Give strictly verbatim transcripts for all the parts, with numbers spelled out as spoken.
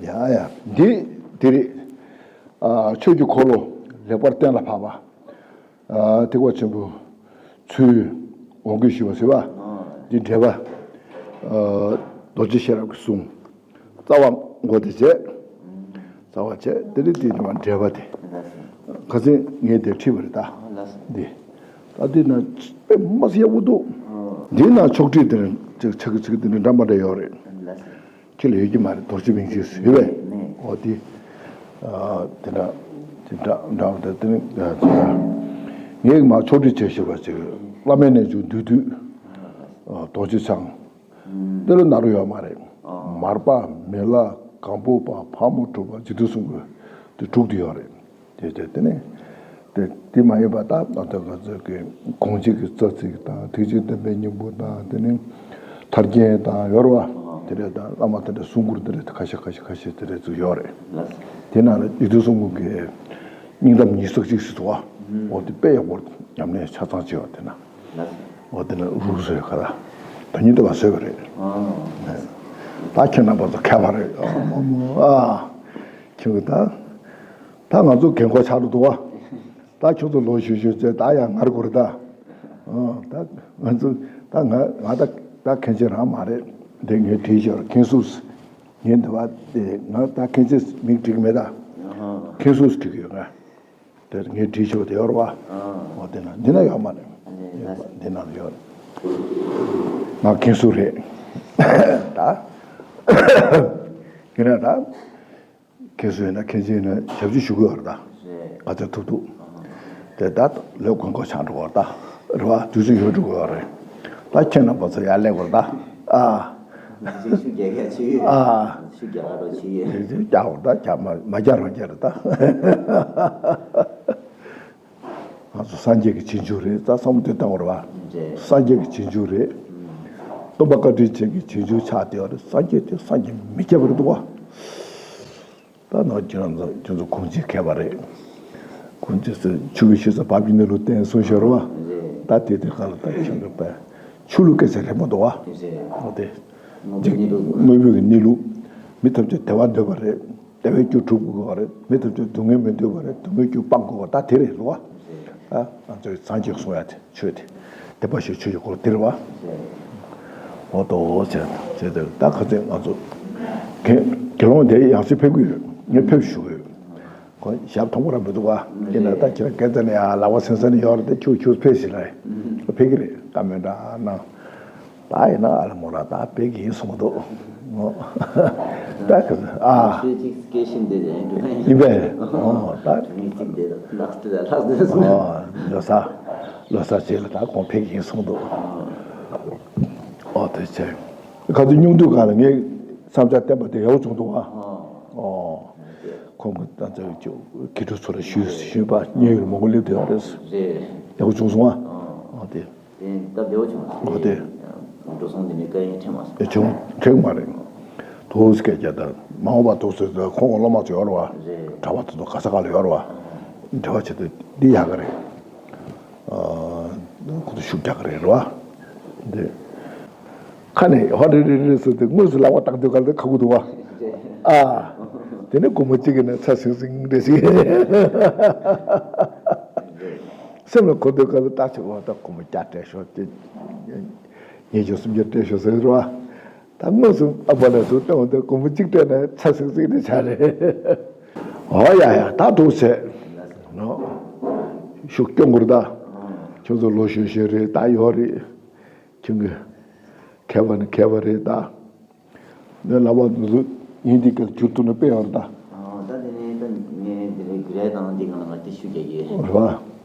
ཡ་ཡ། འདི་འདི་རེད། ཨ། ཆོས་ཀྱི་འཁོར་ལོ་ལེགས་པར་གཏན་ལ་ཕབ་པ། ཨ། ཐེག་པ་ཆེན་པོ་ཚུལ་དབང་བསྐུར་ཞུ་བ་ཟེར་བ། འདི་འགྲེལ་པ། ཨ། རྡོ་རྗེ་ཤེས་རབ་ཀྱི་གསུང་། རྩ་བ་མགོ་དེ་བྱས། རྩ་བ་བྱས། དེ་ནས་དེ་ནས་འགྲེལ་པ་དེ། ཁ་སང་ངས་དེ་ཁྲིད་པ་རེད་ད། འདི། ད་འདི་ན་དཔེ་མ་སྲིད་ཡག་པོ་འདུག་འདི་ན་ཕྱོགས་སྒྲིག་དེ་ནས་ཅིག་ཆག་གི་ཆག་གི་དེ་ནས་འདྲ་མ་འདྲ་ཡོད་རེད། ཁྱེད་ལ་ཡོད་ཀྱི་མ་རེད། རྡོ་རྗེ་སྨིན་གྱི་ཟེར་བས། འོ་དེ། ཨ། དེ་འདྲ་དེ་འདྲ་འདྲ་བ་དེ་དེ་ནི། ཨ། དེ་འདྲ་ངས་མ་ཕྱོགས་སྒྲིག་བྱས་ཞེས་པ་ཅིག་བླ་མའི་རྣལ་འབྱོར་བསྡུས་བསྡུས། ཨ། རྡོ་རྗེ་འཆང་། དེ་ལ་ན་རོ་ཡོད་མ་རེད། མར་པ། མི་ལ། གང་པོ་པ། ཕག་མོ་གྲུ་པ། རྗེ་བཙུན་གསུམ་གྱི་དེ་དྲུག་དེ་ཡོད་རེད། དེ་དེ་དེ་ནས་དེ་དེ་མ་ཡིན་པ་ད་ང་ཚོ་ང་ཚོ་གི་གོང་བྱེད་ཀྱི་རྩ་ཚིག་དང་ཐེག་ཆེན་བསྟན་པའི་སྙིང་པོ་དང་། དེ་ནས་ཐར་རྒྱན་དང་ཡོད་རེད་བ། དེ་འདྲ་དང་བླ་མ་དེ་འདྲ་གསུང་མགུར་དེ་འདྲ་ཁ་ཤས་ཁ་ཤས་ཁ་ཤས་དེ་འདྲ་ཚོ་ཡོད་རེད། དེ་ནང་ལ་རྗེ་བཙུན་གསུམ་གྱི་སྙིང་གཏམ་ཉི་ཤུ་རྩ་གཅིག་ཞིག་འདུག་བ། འོ་དེ་དཔེ་ཡག་པོ་ཉམས་ལེན་ཆ་ཚང་བྱས་པ་དེ་ན། འོ་དེ་ན་རུག་སོ་ཡོད་ཁ་ད། ད་ཉིན་དེ་བ་བཟོས་པ་རེད། ད་ཁྱེད་རྣམ་པ་ཚོ་མཁས་པ་རེད། ཨ། ཁྱེད་ཀྱི་ད། ད་ང་ཚོ་རྒན་གོག་ཆགས་འགྲོ་འདུག་བ། ད་ཁྱོད་ཚོ་ལོ་ཞུ་ཞུ་བྱས་ད་ཡང་ངར་དགོས་རེད་ད། ཨ། ད་ང་ཚོ་ད་ང་ང་ད་ད་མཁན་ཆེན་རང་མ་རེད། དེ་ངས་བྲིས་ཤོར་མཁན་སུ། ངས་འདི་བ་དེ་ང་ད་མཁན་ཆེན་མིང་བྲིས་ཀྱི་མེད་ད། མཁན་སུ་བྲིས་ཀྱི་ཡོད་ང་། དེར་ངས་བྲིས་ཆོག་དེ་ཡོད་རེད་བ། འོ་དེ་ན་འདི་ན་ཡོད་མ་རེད། འདི་ན་ཡོད་རེད། ང་མཁན་ཟུར་རེད། ད་ཡིན་ན་ད་མཁན་ཟུར་ཡིན་ན་མཁན་ཆེན་ཡིན་ན་ཞབས་ཕྱི་ཞུ་གི་ཡོད་རེད་ད། ང་ཚོས་ཐུབ་ཐུབ། དེ་ད་ལོས་དགོས་མཁོ་ཆགས་འགྲོ་གི་ཡོད་རེད་ད། རེད་བ། དུས་ཚོད་ཡོལ་འགྲོ་གི་ཡོད་རེད། ད་ཁྱེད་རྣམ་པ་ཚོ་ཡར་སླེབས་དགོས་རེད་ད། ཨ། ཤུགས་རྒྱག་ག་ཆུ་ཡོད། ཨ། ཤུགས་རྒྱག་ག་རོགས་ཆུ་ཡོད། རྒྱག་དགོས་རེད་ད། རྒྱག་མ་མ་རྒྱག་རང་རྒྱག་རེད་ད། ང་ཚོ་སངས་རྒྱས་ཀྱི་རྗེས་འཇུག་རེད། ད་བསམ་བློ་དེ་བཏང་བ་རེད་བ། རེད། སངས་རྒྱས་ཀྱི་རྗེས་འཇུག་རེད། སྟོན་པ་བཀའ་དྲིན་ཅན་གྱི་རྗེས་འཇུག་ཆགས་བསྡད་པ་རེད། སངས་རྒྱས་དེ་སངས་རྒྱས་མི་སྐྱེ་བ་རེད་འདུག་བ། ད་ནང་ཁྱེད་རང་ཚོ་ཁྱོད་ཚོ་གོང་ཆེན་མཁས་པ་རེད། གོང་ཆེན་ཚོས་ཆུ་བོའི་ཤུལ་ས་འབབ་ཀྱི་གནས་ལུགས་བསྟན་གསུངས་ཤོར་བ། རེད། ད་དེ་དེ་ག་ལ་ད་ཁྱོད་ཚོ་པས་ཆོས་ལུགས་སྐད་ཆ་རེད་མ་འདུག་བ། རེད། འོ་དེ། དངོས་པོའི་གནས་ལུགས། དངོས་པོའི་གནས་ལུགས། མི་ཐམས་ཅད་བདེ་བ་འདོད་པ་རེད། བདེ་བའི་རྒྱུ་སྒྲུབ་དགོས་པ་རེད། མི་ཐམས་ཅད་སྡུག་བསྔལ་མི་འདོད་པ་རེད། སྡུག་བསྔལ་རྒྱུ་སྤང་དགོས་པ་ད་དེ་རེད་ལོ། ད་ང་ཚོའི་སངས་རྒྱས་གསུང་ཡ་དེ་ཆོས་དེ། བདེན་པ་བཞི་ཆོས་ཀྱི་སྐོར་དེ་རེད་བ། འོ་ཏོ་བྱས་བྱས་ཏེ་ད་ཁ་ཚོད་ང་ཚོ་དགེ་དགེ་སློང་དེ་ཡང་སེ་ཕེབས་ཀྱི་ཡོད། ངས་ཕེབས་ཞུ་གི་ཡོད། ཁོ་ཞབས་མཐོང་པོ་ར་མི་འདུག་བ། ཡིན་ན་ད་ཁྱེད་རང་སྐད་ཆ་ནས་ཡང་ལག་པ་སེམས་ས་ནས་ཡོད་རེད་དེ་ཁྱོད་ཁྱོད་ཕེབས་ཤིག་ལ། ཕེབས་ཀྱི་རེད། ད་མེད་འདྲ་ན། ད་ཡིན་ན་ཨ་ལ་མོ་ར་ད་ཕེབས་ཀྱི་ཡིན་གསུངས་འདུག་ད་ཁ་ཚོད་ཨ། ཆོས་གཅིག་སྐད་ཤིན་ཏུ་ཡིན་འགྲོ་ཡིན། ཡིན་པས། ཨོ་ད། མི་གཅིག་འདི་ལ་ལགས་ཏུ་ལ་ལྷག་ཏུ་སོང་། ཨོ་ལོ་གསར། ལོ་གསར་རྗེས་ལ་ད་ཁོང་ཕེབས་ཀྱི་ཡིན་གསུངས་འདུག་ཨོ་དེ་བྱས། ཁ་ཚོད་སྙུང་དུས་ག་ལ་ངས་བསམ་འཆར་བསྟན་པ་དེ་ཡག་པོ་བྱུང་འདུག་ཨ། ཨོ། ཁོང་གི་ད་ཚོད་ཀྱི་དགེ་ཕྲུག་ཚོ་ལ་ཞུས་ཞུས་པ་བརྙན་ཡོད་མང་པོ་སླེབས་བསྡད་ཡོད་རེད། རེད། ཡག་པོ་བྱུང་སོང་ཨ། ཨོ་དེ། དེ་ད་བདེ་བོ་བྱུང་སོང་། ཨོ་དེ། འགྲོ་སོང་དེ་ནས་བཀའ་ཡིན་ཁྲེལ་མ་སོང་། ཨེ་བྱུང་ཁྲེལ་མ་རེད། དུས་སྐད་རྒྱ་དང་མ་འོངས་པ་ཐུགས་སྲོལ་དུ་ཁོང་གི་སློབ་མ་ཚོ་ཡོད་རེད་བ། རེད། གྲྭ་པ་ཚོ་ག་ས་ག་ལ་ཡོད་རེད་བ། འབྲེལ་བ་བྱེད་དུས་འདི་ཡག་གི་རེད། ཁོ་ཚོ་ཤུགས་རྒྱག་གི་རེད་རེད་བ། འདི། ཁ་ནས་ཧོ་རེ་རེ་རེ་ཟེར་ཏེ་དངོས་སུ་ལག་པ་བཏང་དུས་ག་ལ་ཁ་ཁུ་འདུག་བ། ཨ། དེ་ནས་སྒོར་མོ་གཅིག་གི་ནང་ཚ་སིང་སིང་རེ་ཞིག་སེམས་ལ་གོ་དུས་ག་ལ་ལྟ་ཆོག་བ་ད་སྒོར་མོ་བརྒྱ་སྤྲད་ཤོག་ཅེས། ཉིས་བརྒྱ་སུམ་བརྒྱ་སྤྲད་ཤོག་ཟེར་རེད་བ། ད་དངོས་སུ་ཨ་ཕ་ལ་སུ་སྟོན་འོང་དུས་སྒོར་མོ་གཅིག་སྤྲད་ན་ཚ་སིང་སིང་རེ་ཆགས་རེད། ཨོ་ཡ་ཡ་ད་འདུག་ཟེར། ནོ། ཤུགས་སྐྱོན་དགོས་རེད་ད། ཁྱོད་ཚོ་ལོ་གཞོན་གཞོན་རེད་ད་ཡོད་རེད། ཁྱོད་ཀྱི་མཁས་པ་ནི་མཁས་པ་རེད་ད། ནས་ལབ་པ་འདི་ཚོ་ཡིན་འདི་སྐད་བསྒྱུར་ཐུབ་ན་དཔེ་ཡག་རེད་ད། ཨོ་ད་དེ་ནས་ད་ངས་དེ་རིང་གུ་རེ་དང་འདི་གང་ལ་ང་དེ་ཞུ་རྒྱག་གི་རེད། རེད་བ།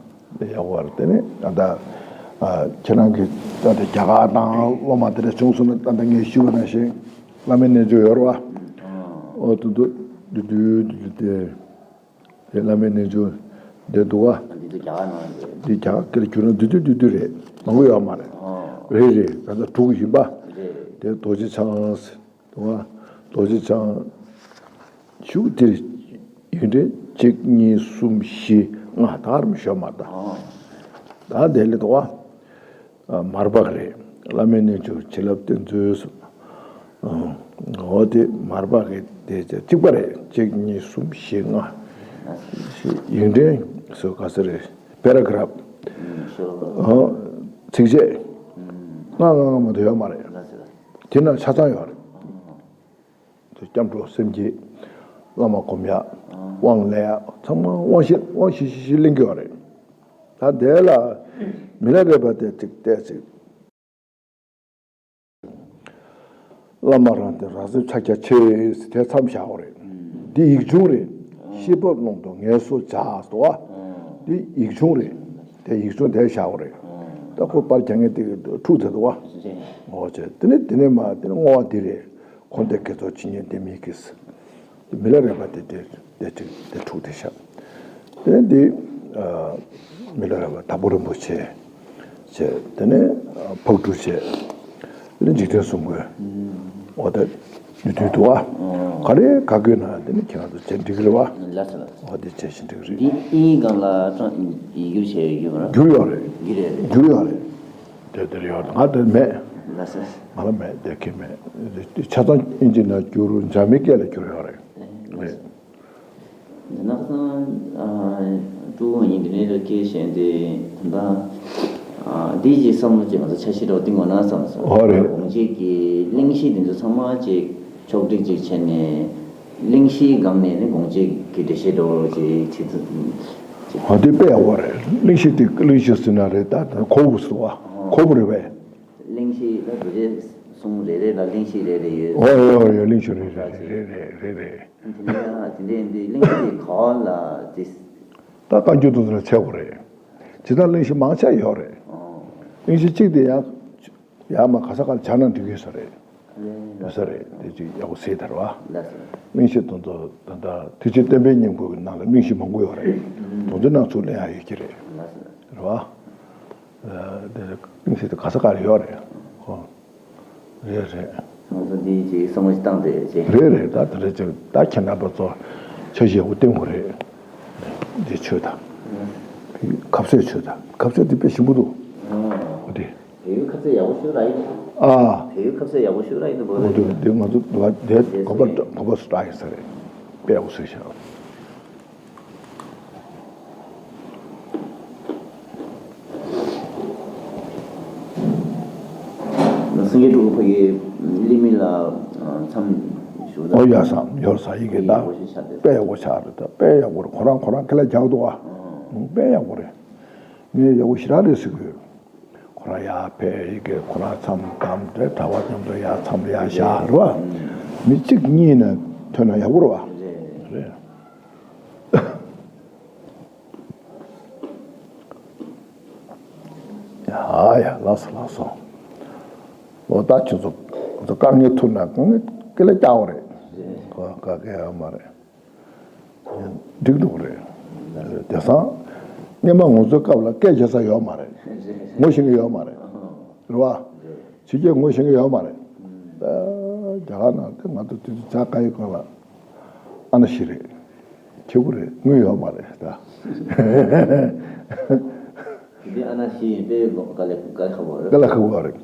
དཔེ་ཡག་པོ་རེད་དེ་ནས་ད་ལྟ་ཨ་ཁྱེད་རང་གི་ད་ལྟ་རྒྱ་གར་དང་སློབ་མ་དེ་འདྲ་བྱུང་སོང་ན་ད་ལྟ་ངས་ཞུས་པ་ནང་བཞིན་བླ་མའི་རྣལ་འབྱོར་ཡོད་རེད་བ། ཨོ་དུ་དུ་དུ་དུ་དུ་དེ། དེ་བླ་མའི་རྣལ་འབྱོར་འདི་འདུག་བ། འདི་ཚོ་རྒྱ་གར་ནང་རེད། འདི་རྒྱ་གར་སྐད་བསྒྱུར་ན་བདུད་བདུད་བདུད་བདུད་རེད། མང་པོ་ཡོད་མ་རེད། ཨོ། རེད་རེད། ད་ལྟ་དྲུག་ཡིན་པ། རེད། དེ་རྡོ་རྗེ་འཆང་། འདུག་བ། རྡོ་རྗེ་འཆང་། ཞུ་དེ་ཡིན་རེད། གཅིག་གཉིས་གསུམ་བཞི་ལྔ་ད་རམ་ཤོད་མ་ད། ཨོ། ད་དེ་ལས་འདུག་བ། མར་པ་རེད། བླ་མའི་རྣལ་འབྱོར་བྱིན་རླབས་བསྟན་འཛིན། འོ་དེ་མར་པ་གི་ དེ་གཅིག་པ་རེད། གཅིག་གཉིས་གསུམ་བཞི་ལྔ། ཡིག་འབྲེལ་སོ་ག་ས་རེད། པེ་ར་གྷ་རབ། ཨོ། ཚིགས་བཅད་ལྔ་ལྔ་ལྔ་མ་གཏོགས་ཡོད་མ་རེད། དེ་ན་ཆ་ཚང་ཡོད་རེད། སྐྱབས་འགྲོ་སེམས་བསྐྱེད། བླ་མ་སྒོམ་ཡག་དབང་ལེན་ཡག་ཚང་མ་དབང་ཤེད་དབང་ཤེད་ཤེད་ཤེད་ལེན་གྱི་ཡོད་རེད། ད་དེ་ལ་མི་ལ་རས་པ་དེ་ཅིག་བལྟས་ཅིག་བླ་མ་རང་དེ་རང་སེམས་ཕྱག་རྒྱ་ཆེ་ཟེར་དེ་མཚམས་བཞག་ཡོད་རེད། འདི་ཡིག་ཆུང་རེད། ཤེས་རབ་ཀློང་དུ་ངལ་གསོ་བྱ་ཟེར་བ། འདི་ཡིག་ཆུང་རེད། དེ་ཡིག་ཆུང་དེ་བཞག་ཡོད་རེད། ད་ཁོ་པར་རྒྱག་མཁན་དེ་འཁྲུག་ཟེར་འདུག་བ། འོ་བྱས་དེ་ནི་དེ་ནི་མ་དེ་ནི་བསྔོ་བ་འདི་རེད། འཁོར་འདས་དགེ་ཚོགས་ཇི་སྙེད་ལྡན་མིན་གྱིས། མི་ལ་རས་པ་དེ་དེ་དེ་དེ་དེ་འཁྲུག་དེ་བཞག་དེ་ནི་འདི་མི་ལ་རས་པ་དྭགས་པོ་རིན་པོ་ཆེ་བྱས། དེ་ནི་ཕག་གྲུ་བྱས། དེ་ནི་འཇིག་རྟེན་གསུམ་མགོན། འོ་ད་ནུས་མཐུ་འདུག་ཨ། ག་རེ་ག་དགོས་ན་དེ་ནི་ཁྱེད་རང་ཚོ་བྱས་འགྲིག་གི་རེད་བ། ལགས་སོ་ལགས་སོ། འོ་དེ་བྱས་ཤིང་འགྲིག་གི་རེད། འདི་ཨིན་ཡིག་སྒང་ལ་ཀྲང་ཡིག་སྒྱུར་བྱས་ཡོད་པ་རེད། བསྒྱུར་ཡོད་རེད། བསྒྱུར་ཡོད་རེད། བསྒྱུར་ཡོད་རེད། དེ་དེར་ཡོད་ང་དེར་མེད། ལགས་སོ། ང་ལ་མེད་དེ་ཁྱེད་མེད། ཆ་ཚང་ཨིན་ཇི་ནང་བསྒྱུར། འཇར་མན་སྐད་ལ་བསྒྱུར་ཡོད་རེད། ལགས་སོ། ནག་ཚང་ཀྲུའུ་ཝུན་ཡིན་དེ་ནས་ལ་སྐད་བཤད་དེ་ད་ལྟ་འདི་ཅིག་བསམ་བློ་ཅིག་ང་ཚོ་འཆར་གཞི་འདྲ་བོ་བཏིང་དགོས་ན་བསམ་སོང་། ཨོ་རེད། གོང་ཆེ་གི་གླེང་གཞི་དེ་ཚོ་ཚང་མ་ཅིག་ཕྱོགས་སྒྲིག་ཅིག་བྱས་ནས། གླེང་གཞིའི་སྒང་ནས་ནི་དགོངས་གཅིག་གི་འགྲེལ་བཤད་འདྲ་བོ་ཅིག་བྱེད་ཐུབ། ཨ་དེ་དཔེ་ཡག་པོ་རེད། གླེང་གཞི་དེ་གླེང་གཞི་ཟེར་ན་རེད། ད་ཁོ་བོ་ཟེར་བ། ཁོ་བོ་རེད་པས། གླེང་གཞི་ལ་འགྲེལ་བཤད་གསུང་རེ་རེ་ལ་གླེང་གཞི་རེ་རེ་ཡོད། ཨོ་ཡོད་ཡོད། གླེང་གཞི་རེ་རེ་རེད། དེ་འདྲ་དེ་འདྲ་ཡིན་དུས་གླེང་གཞི་དེ་ག་བ་ལ་དེ། ད་བཀའ་འགྱུར་དེ་ཚོ་ལ་བྱེད་དགོས་རེད། ཇི་ལྟར་གླེང་གཞི་མང་ཆེ་ཡོད་རེད། གླེང་གཞི་གཅིག་དེ་ཡང་། ཡར་མར་ག་ས་ག་ལ་སྦྱར་ན་འགྲིག་གི་ས་རེད། ཡོད་ས་རེད། དེ་ཅིག་ཡག་པོ་གཟིགས་དར་བ། ལགས་སོ། གླེང་གཞི་དེ་ཚོ་ད་ལྟ་ཐེག་ཆེན་བསྟན་པའི་སྙིང་པོའི་ནང་ལ་གླེང་གཞི་མང་པོ་ཡོད་རེད། དེ་ཚོའི་ནང་ཚུར་ལེན་ཡག་ཡོད་ཀྱི་རེད། ལགས་སོ། རེད་བ། དེ་གླེང་གཞི་དེ་ག་ས་ག་ལ་ཡོད་རེད། ཧོ། རེད་རེད། ང་ཚོ་འདི་ཅིག་བསམ་བློ་ཞིག་བཏང་སྟེ་ཅིག་རེད་རེད། ད་དེ་རེད་ཅིག་ད་ཁྱེད་རྣམ་པ་ཚོ་འཆར་གཞི་ཡག་པོ་བཏིང་དགོས་རེད། འདི་ཆོས་དང་། ཁ་ཟས་ཆོས་དང་། ཁ་ཟས་འདི་དཔེ་ཞིམ་པོ་འདུག་འོ་དེ། བལ་ཡུལ་ཁ་ཟས་ཡག་པོ་ཞིག་རག་ཡིན། ཨ། བལ་ཡུལ་ཁ་ཟས་ཡག་པོ་ཞིག་རག་ཡིན་འདུག་འོ་དེ་འདི་ང་ཚོ་འདི་གོ་པ་གོ་པ་སུ་རག་ཡིན་ས་རེད། དཔེ་ཡག་པོ་བཟོས་ཤག་སེང་གེ་ཕྲུ་གུ་ཕ་གི་གླེང་མི་ལ་མཚམས་ཞུ། ཨོ་ཡ་སང་ཡོར་ས་ཡི་གེ་ད་དཔེ་ཡག་པོ་ཆགས་རེད། ད་དཔེ་ཡག་པོ་རེད། ཁོ་རང་ཁོ་རང་ཁ་ལག་རྒྱག་འདུག་ཨ། དཔེ་ཡག་པོ་རེད། ངས་ཡག་པོ་ཞེ་དྲག་རེད་ཟེར་གི་ཡོད། ཁོ་རང་ཡར་ཕེབས་ཡི་གེ་ཁོ་རང་མཚམས་བསྡམས་ཏེ་གྲྭ་པ་མཉམ་དུ་ཡར་མཚམས་ལ་ཡར་བཞག་རེད་བ། མི་གཅིག་གཉིས་ནས་ཐོན་ན་ཡག་པོ་རེད་བ། རེད། ཡ་ཡ་ལགས་སོ་ལགས་སོ། ལོ་ལྟར་ཁྱོད་ཚོ་ཁོ་ཚོ་དཀའ་ངལ་ཐུག་ན་དཀའ་ངལ་སྐད་ལ་རྒྱག་དགོས་རེད། ཁོ་དཀའ་ངལ་ཡོད་མ་རེད། འགྲིག་འགྲོ་གི་རེད། དེང་སང་སྔོན་མ་ང་ཚོའི་སྐབས་ལ་སྐད་རྒྱག་ས་ཡོད་མ་རེད། ངོ་ཤེས་མཁན་ཡོད་མ་རེད། རེད་བ། ཕྱི་རྒྱལ་ངོ་ཤེས་མཁན་ཡོད་མ་རེད། ད་རྒྱ་གར་ནང་དེ་ང་ཚོ་དུས་ཚོད་ཆ་ག་ཡི་སྐོར་ལ་ཨ་ན་ཤི་རེད། ཁྱེད་ཁོ་རེ་དངུལ་ཡོད་མ་རེད་ད། དེ་ཨ་ན་ཤི་ཡིན་པས་དཀའ་ལས་དཀའ་ལས་ཁག་པོ་རེད། དཀའ་ལས་ཁག་པོ་རེད།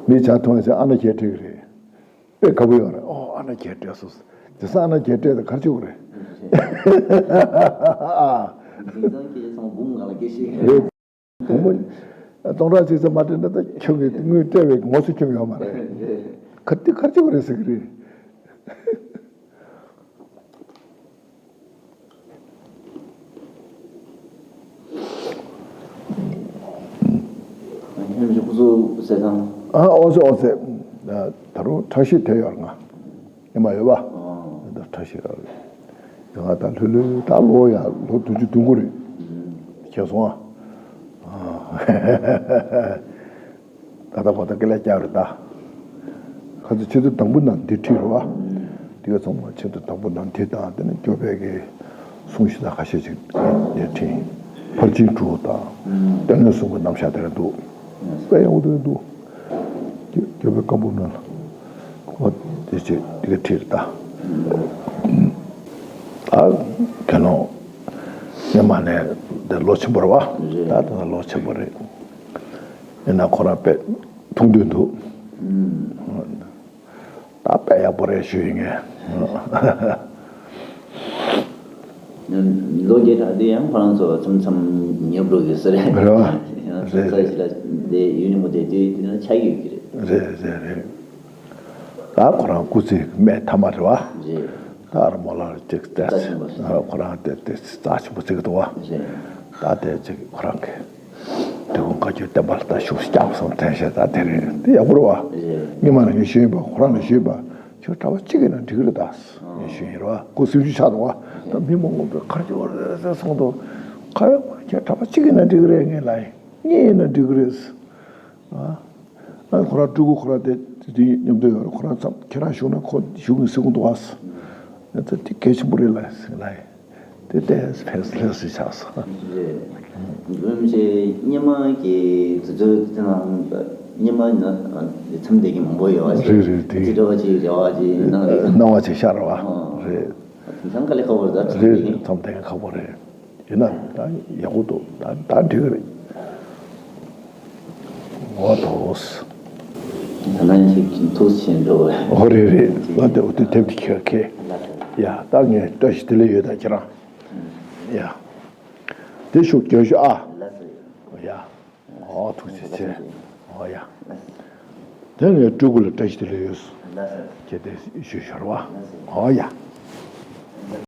མི་བྱ་ཐོན་ཚེ་ཨ་ན་ཁྱེད་ཁྲིད་རེད། དཔེ་དགའ་པོ་ཡོད་རེད། ཨོ་ཨ་ན་ཁྱེད་སྤྲད་སོང་། དེ་སང་ཨ་ན་ཁྱེད་སྤྲད་དེ་གར་ཆུག་རེད། དེང་སང་ཁྱེད་ཚང་བུང་གང་ལ་སྐད་ཤེས་རེད། བུང་མོ་སྟོང་ཕྲག་གཅིག་ཙམ་མ་སྤྲད་ན་ད་ཁྱོད་ཀྱི་དངུལ་སྤྲད་པའི་ངོ་སོ་ཁྱོད་ཡོད་མ་རེད། གར་དེ་གར་ཆུག་རེད་ཟེར་གི་རེད། ཧན་ཞུ་ཁུ་ཚུར་ཟེར་དང་། ཨ་ཨོ་ཙེ་ཨོ་ཙེ། ད་རུང་ཁྲག་ཤེད་དེ་ཡོད་ང་། ཨེ་མ་ཡོད་པ། ད་ཁྲག་ཤེད་ར་རེད། ང་ད་ལྷོད་ལྷོད་ད་ལོ་ཡ་ལོ་བདུན་ཅུ་དོན་དགུ་རེད། ཁྱེད་སོང་ཨ། ད་ལྟ་བར་དུ་སྐད་ལ་བསྐྱར་རེད་ད། ཁ་ཚོ་ཆེད་དུ་དང་པོ་ན་འདི་ཁྲིད་རོ་བ། དེ་ག་ཚང་མ་ཆེད་དུ་དང་པོ་ན་འདི་དང་དེ་ནི་སྐྱོ་བས་ཀྱི་གསུང་ཞིག་དང་ཁ་ཤས་ཤིག་འདི་ཁྲིད། ཕར་ཕྱིན་དྲུག་དང་། སྟོན་ལས་གསུང་གི་རྣམ་གཞག་དེ་ར་འདུག་དཔེ་ཡག་པོ་དེ་འདུག་སྐྱོ་བས་སྐམ་པོ་ན་ལ། ཁོ་དེ་ཆེད་དེ་ག་ཁྲིད་རེད་ད། ད་ག་ནོ་ཉི་མ་ནས་དེ་ལོ་ཆེན་པོ་རེད་བ། ད་དེ་ལོ་ཆེན་པོ་རེད། ཡིན་ན་ཁོ་རང་དཔེ་ཐུང་དུས་འདུག་ད་ ད་དཔེ་ཡག་པོ་རེད་ཞུ་ཡིན་ངས། ལོ་བརྒྱད་ད་དེ་ཡང་ཁོ་རང་ཚོ་མཚམས་མཚམས་ཉོབ་འགྲོ་གི་ས་རེད། རེད་བ། ཡང་རེད། ས་ཞིག་ལ་དེ་ཡུན་རིང་པོ་བསྡད་དུས་དེ་ན་ཆགས་ཡོད་ཀྱི་རེད། རེད་རེད་རེད། ད་ཁོ་རང་སྐུ་ཚེ་སྨད་མཐའ་མ་རེད་བ། རེད། ད་ར་མོ་ལ་ཅིག་བལྟས། རྩ་ཆེན་པོ་རེད། ཁོ་རང་དེ་དེ་རྩ་ཆེན་པོ་བརྩི་གི་འདུག་བ། རེད། ད་དེ་ཅིག་ཁོ་རང་གི་དེ་ཁོང་བཀའ་བརྒྱུད་བསྟན་པ་ལ་ད་ཤུགས་རྒྱབ་སོང་དྲན་ཤེས། ད་དེ་རེད། དེ་ཡག་པོ་རེད་བ། རེད། སྔོན་མ་ནས་ངས་ཞུས་པ། ཁོ་རང་ནས་ཞུས་པ། ཁྱོད་གྲྭ་པ་གཅིག་ཡིན་ན་འགྲིག་གི་རེད་ད། ངས་ཞུས་ཡིན་རེད་བ། སྐུ་སེམས་ཤུགས་ཆག་འདུག་བ། ད་མི་མང་པོ་གར་གྱི་བར་ཟེར་སོང་འདུག་ཁ་ཡོད་མ་ཁྱེད་གྲྭ་པ་གཅིག་ཡིན་ན་འགྲིག་གི་རེད། ངས་ལ་ཡིན་གཉིས་ཡིན་ན་འགྲིག་གི་རེད། ཨ། ཨ་ཁོ་རང་སྤྲུལ་སྐུ་ཁོ་རང་དེ་དེ་མཉམ་དུ་ཡོད་རེད། ཁོ་རང་ཚབ་ཁྱེད་རང་བཞུགས་ན་ཁོ་བཞུགས་ཀྱི་སྲིད་དགོངས་འདུག་ཨ། ད་དེ་གལ་ཆེན་པོ་རེད་ལ་ཟེར་ལ་ཡིན། དེ་ལྟས་ཕན་ལས་སུ་ཆགས་སོ། རེད། འཛུམ་ཞེས་སྙེ་མ་གི་དུས་ཚོད་དེ་ནང་སྙེ་མ་ན་མཚམས་བསྡད་མཁན་མང་པོ་ཡོད་པ་ཞིག་རེད་རེད། དེ་དེ་འདྲ་བ་ཅིག་རེ་བ་ཅིག་གནང་རེད། སྣང་བ་ཅིག་ཤར་བ། ཨ། རེད། དེང་སང་དཀའ་ལས་ཁག་པོ་རེད་ད། རེད་རེད། མཚམས་བསྡད་མཁན་ཁག་པོ་རེད། ཡིན་ན་ད་ཡག་པོ་འདུག་ད་ད་འགྲིག་གི་རེད། འོ་ཐོས། ད་ནང་ཞིག་ཐུགས་ཆེན་འགྲོ་བས། འོ་རེད་རེད། ང་དེ་འོ་དེ་དེབ་དེ་ཁྱེར་ཁེ། ཡ་ད་ངས་བཀྲ་ཤིས་བདེ་ལེགས་ཡོད་ད་ཁྱེད་རང་། ཡ་དེ་ཤུགས་རྒྱག་ཤོག་ཨ། ཡ་འོ་ཐུགས་རྗེ་ཆེ། འོ་ཡ་དེ་ངས་སྤྲུལ་སྐུ་ལ་བཀྲ་ཤིས་བདེ་ལེགས་ཡོད། ཁྱེད་དེ་ཞུ་ཤོར་བ། འོ་ཡ།